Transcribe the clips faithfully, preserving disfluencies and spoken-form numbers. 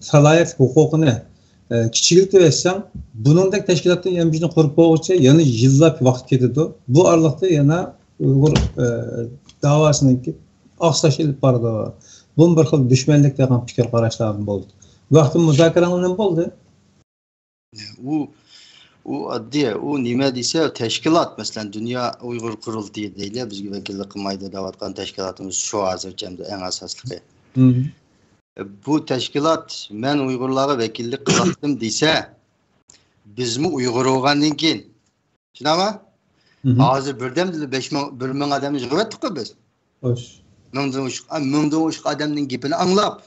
سالاھىيەت ھوقۇقىنى، ئە، كىچىكلىتىۋەتسەڭ، بۇنىڭدەك تەشكىلاتنى يەنە بىزنى قۇرۇپ بولغۇچە يەنە يىللاپ ۋاقىت كېتىدۇ. بۇ ئارىلىقتا يەنە ئۇيغۇر، ئە، داۋاسىنىڭكى ئاقساش ئېلىپ بارىدۇ. بۇمۇ بىر خىل دۈشمەنلىك دېگەن پىكىر قاراشلاردىن بولدى. بۇ ھەقتە مۇزاكىرەڭلار نېمە بولدى؟ ئۇ، ئۇ ئاددىي، ئۇ نېمە دېسە، تەشكىلات، مەسىلەن، دۇنيا ئۇيغۇر قۇرۇلتىيى دەيلى، بىزگە ۋەكىللىك قىلمايدۇ دەۋاتقان تەشكىلاتىمىز شۇ ھازىرچە ئەڭ ئاساسلىقى. مم. بۇ تەشكىلات مەن ئۇيغۇرلارغا ۋەكىللىك قىلاتتىم دېسە، بىزمۇ ئۇيغۇر بولغاندىن كېيىن، شۇنداقمۇ؟ مم. ھازىر بىردەمدىلا بەش مىڭ، بىر مىڭ ئادەمنى يىغىۋەتتۇققۇ بىز. خوش. مىڭدىن ئوشۇق، مىڭدىن ئوشۇق ئادەمنىڭ گېپىنى ئاڭلاپ،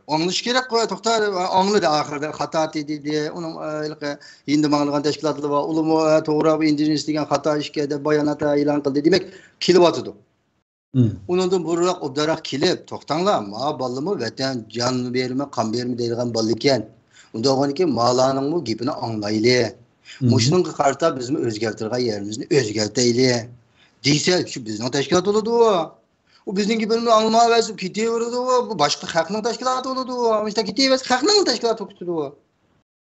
ئاڭلىشى كېرەك، قوي، توختار، ئاڭلىدى ئاخىرىدا، خاتا دېدى، ئۇنىڭ، ئە، ھېلىقى ھىندى ماڭىدىغان تەشكىلاتلار بار، ئۇلارمۇ، ئە، توغرا، بۇ ئىندىجېنىس دېگەن خاتا ئىشكەن دەپ بايانات ئېلان قىلدى. دېمەك، كېلىۋاتىدۇ. مم. ئۇنىڭدىن بۇرۇنراق ئوبدانراق كېلىپ، توختاڭلار، ما بالىمۇ ۋەتەن جان بېرىمەن، قان بېرىمەن دەيدىغان بالا ئىكەن. ئۇنداق بولغاندىكىن، مالارنىڭمۇ گېپىنى ئاڭلايلى. مم. مۇشۇنىڭغا قارىتا بىزمۇ ئۆزگەرتىدىغان يېرىمىزنى ئۆزگەرتەيلى دېسە، شۇ بىزنىڭ تەشكىلات بولىدۇ. ئۇ بىزنىڭ گېپىمىزنى ئاڭلىمايۋەرسە، كېتىۋېرىدۇ. بۇ باشقا خەقنىڭ تەشكىلاتى بولىدۇ. مۇشۇنداق كېتىۋەرسە، خەقنىڭ تەشكىلاتى بولۇپ كېتىدۇ.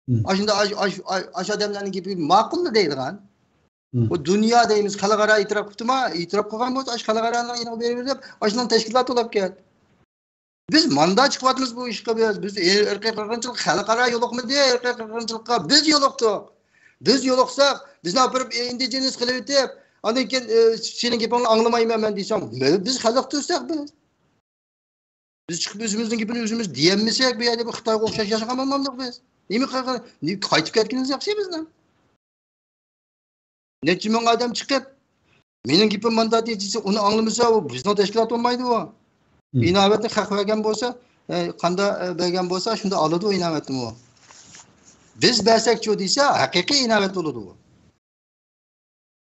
مم. ئاشۇنداق ئاش-، ئاش-، ئاش-، ئاش ئادەملەرنىڭ گېپى ماقۇللا دەيدىغان. مم. بۇ دۇنيا دەيمىز، خەلقئارا ئېتىراپ قىپتۇما؟ ئېتىراپ قىلغان بولسا، ئاش خەلقئارانىڭ يېنىغا بېرىۋېرىپ، ئاشۇنىڭ تەشكىلاتى بولۇپ كەت. بىز ماندا چىقىۋاتىمىز بۇ ئىشقا بىز. بىز ئىرقىي قىرغىنچىلىق خەلقئارا يولۇقمىدى، ئىرقىي قىرغىنچىلىققا بىز يولۇقتۇق. بىز يولۇقساق، بىزنى ئاپىرىپ ئىندىجېنىس قىلىۋېتىپ، ئاندىن كېيىن، ئى، سېنىڭ گېپىڭنى ئاڭلىمايمەن مەن دېسەڭ، بىز خەلق تۇرساق بىز. بىز چىقىپ ئۆزىمىزنىڭ گېپىنى ئۆزىمىز دېيەلمىسەك، بۇ يەردە بىر خىتايغا ئوخشاش ياشىغان بولمامدۇق بىز؟ نېمە قىلغان؟ نېمە قايتىپ كەتكىنىمىز ياخشى بىزنىڭ. نەچچە مىڭ ئادەم چىقىپ، مېنىڭ گېپىم مانداق دېسە، ئۇنى ئاڭلىمىسا، ئۇ بىزنىڭ تەشكىلات بولمايدۇ ئۇ. مم. ئىناۋەتنى خەق بەرگەن بولسا، ئە، قاندا، ئە، بەرگەن بولسا، شۇنداق ئالىدۇ ئىناۋەتنىمۇ. بىز بەرسەكچۇ دېسە، ھەقىقىي ئىناۋەت بولىدۇ ئۇ.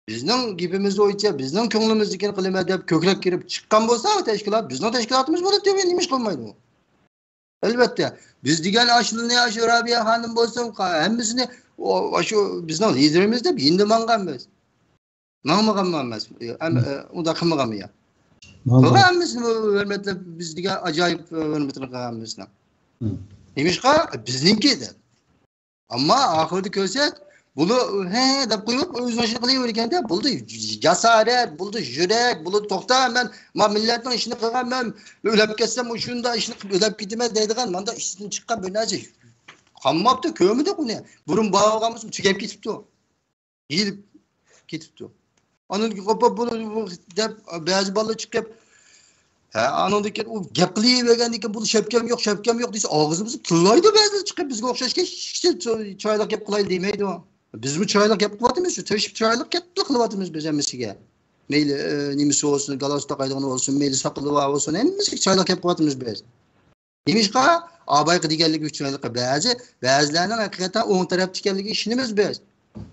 بىزنىڭ گېپىمىز بويىچە، بىزنىڭ كۆڭلىمىزدىكىنى قىلىمەن دەپ كۆكرەك كېرىپ چىققان بولسا، ئۇ تەشكىلات بىزنىڭ تەشكىلاتىمىز بولۇپتۇ، نېمە ئىش قىلمايدۇ؟ ئەلۋەتتە، بىز دېگەن ئاشۇنى، ئاشۇ رابىيە خانىم بولسۇن، ھەممىسىنى، ئاشۇ بىزنىڭ لىدېرىمىز دەپ يېنىدا ماڭغانمىز. ماڭمىغانمۇ ئەمەس؟ ئەم-، ئۇنداق قىلمىغانمۇ يا؟ ماڭغان. قىلغان ھەممىسىنى، ھۆرمەتلەپ، بىز دېگەن ئاجايىپ ھۆرمىتىنى قىلغان ھەممىسىنى. مم. نېمىشقا؟ بىزنىڭكى دەپ. ئەمما ئاخىرىدا كۆرسەك، بۇلار ھە دەپ قويۇپ، ئۆزىنىڭ ئىشىنى قىلىۋېرىدىكەن-دە، بولدى جاسارەت، بولدى يۈرەك، بولدى توختا، مەن ما مىللەتنىڭ ئىشىنى قىلغان، مەن ئۆلۈپ كەتسەم، مۇشۇنداق ئىشنى قىلىپ ئۆلۈپ كېتىمەن دەيدىغان، ماندا ئىچىدىن چىققان بىر نەرسە قالماپتۇ، كۆرمىدۇق ئۇنى. بۇرۇن بار بولغان بولسا، تۈگەپ كېتىپتۇ. يېيىلىپ كېتىپتۇ. ئاندىن كېيىن قوپۇپ بۇ، بۇ دەپ بەزى بالىلار چىقىپ، ھە، ئانىڭدىن كېيىن ئۇ گەپ قىلىۋەرگەندىن كېيىن، بۇنى شەپكەم يوق، شەپكەم يوق دېسە، ئاغزىمىزنى تىللايدۇ بەزىلەر چىقىپ، بىزگە ئوخشاش كىچىككىچە چىرايلىق گەپ قىلايلى دېمەيدۇ. بىزمۇ چىرايلىق گەپ قىلىۋاتىمىز، شۇ تىرىشىپ چىرايلىق گەپلا قىلىۋاتىمىز بىز ھەممىسىگە. مەيلى، ئە، نېمىسى بولسۇن، گالستۇك تاقايدىغىنى بولسۇن، مەيلى ساقىلى بار بولسۇن، ھەممىسىگە چىرايلىق گەپ قىلىۋاتىمىز بىز. نېمىشقا؟ ئابايقى دېگەنلىكى ئۈچۈن ھېلىقى بەزى، بەزىلەرنىڭ ھەقىقەتەن ئوڭ تەرەپتە ئىكەنلىكىگە ئىشىنىمىز بىز.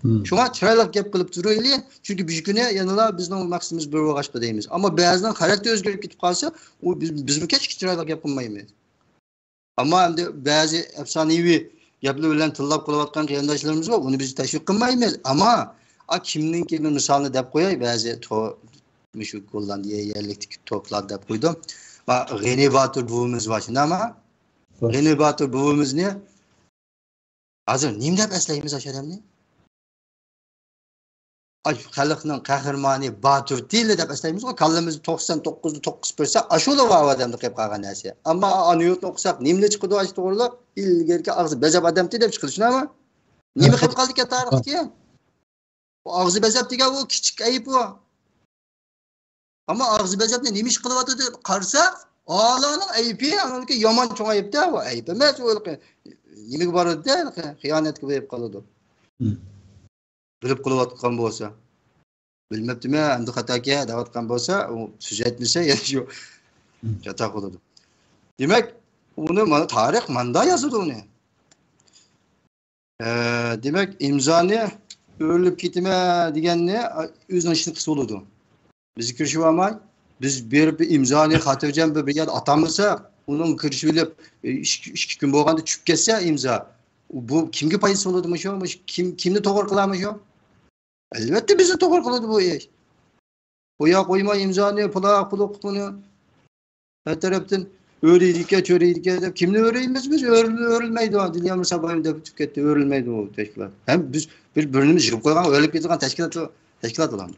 مم. شۇڭا چىرايلىق گەپ قىلىپ تۇرايلى، چۈنكى بۈگۈنى يەنىلا بىزنىڭ مەقسىتىمىز بىر بولغاچقا دەيمىز. ئەمما بەزىنىڭ خاراكتېرى ئۆزگىرىپ كېتىپ قالسا، ئۇ بىز، بىزمۇ كەچكە چىرايلىق گەپ قىلمايمىز. ئەمما ئەمدى بەزى ئەپسانىۋى گەپلەر بىلەن تىللاپ قىلىۋاتقان قېرىنداشلىرىمىز بار، ئۇنى بىز تەشۋىق قىلمايمىز. ئەمما، ئا، كىمنىڭكى بىر مىسالنى دەپ قوياي، بەزى تو-، مۇشۇ گوللاندىيە يەرلىكتىكى توپلار دەپ قويدۇم. ما، غېنى باتۇر بوۋىمىز بار، شۇنداقمۇ؟ غېنى باتۇر بوۋىمىزنى ھازىر نېمە دەپ ئەسلەيمىز ئاشۇ ئادەمنى؟ ئاشۇ خەلقنىڭ قەھرىمانى، باتۇر تىلى دەپ ئەسلەيمىزغۇ، كاللىمىزدا توقسان توققۇزدا توققۇز پىرسەنت ئاشۇلا بار ئادەمدە قېلىپ قالغان نەرسە. ئەمما ئانۇ يۇرتنى ئوقۇساق، نېمىلا چىقىدۇ ئاشۇ توغرىلىق؟ ئىلگىرىكى ئاغزى بەزەپ ئادەمتى دەپ چىقىدۇ، شۇنداقمۇ؟ نېمە قېلىپ قالدىكەن تارىختىكى؟ بۇ ئاغزى بەزەپ دېگەن ئۇ كىچىك ئەيىب ئۇ. ئەمما ئاغزى بەزەپنى نېمە ئىش قىلىۋاتىدۇ دەپ قارىساق، ئالانىڭ ئەيىبى، ئانىڭكى يامان چوڭ ئەيىبتە، ئۇ ئەيىب ئەمەس، ئۇ ھېلىقى نېمىگە بارىدۇ، ھېلىقى خىيانەتكە بېرىپ قالىدۇ. مم. بىلىپ قىلىۋاتقان بولسا، بىلمەپتىمەن، ئەمدى خاتاكەن دەۋاتقان بولسا، ئۇ تۈزەتمىسە، يەنە شۇ مم. چاتاق بولىدۇ. دېمەك، ئۇنى مانا تارىخ ماندا يازىدۇ ئۇنى. ئە، دېمەك، ئىمزانى ئۆرۈلۈپ كېتىمەن دېگەننى، ئە، ئۆزىنىڭ ئىشىنى قىلسا بولىدۇ. بىز كىرىشىۋالماي، بىز بېرىپ بىر ئىمزانى خاتىرجەم بىر، بىر يەردە ئاتالمىساق، ئۇنىڭ كىرىشىۋېلىپ، ئىككى، ئىككى كۈن بولغاندا چۈشۈپ كەتسە ئىمزا، بۇ كىمگە پايدىسى بولىدۇ مۇشۇ؟ مۇشۇ كىم، كىمنى توغرا قىلار مۇشۇ؟ ئەلۋەتتە، بىزنى توغرا قىلىدۇ بۇ ئىش. قويا قويما ئىمزانى، پۇلا پۇلۇق بۇنى. ھەر تەرەپتىن ئۆرۈيدىكەن، چۆرۈيدىكەن دەپ، كىمنى ئۆرۈيمىز بىز؟ ئۆرۈل-، ئۆرۈلمەيدۇ. دىليامىر سابايمۇ دەپ ئۆتۈپ كەتتى. ئۆرۈلمەيدۇ ئۇ تەشكىلات. ھەم بىز بىر-، بىرىنى يىغىپ قويغان، ئۆرۈلۈپ كېتىدىغان تەشكىلات، تەشكىلات ئۇلار.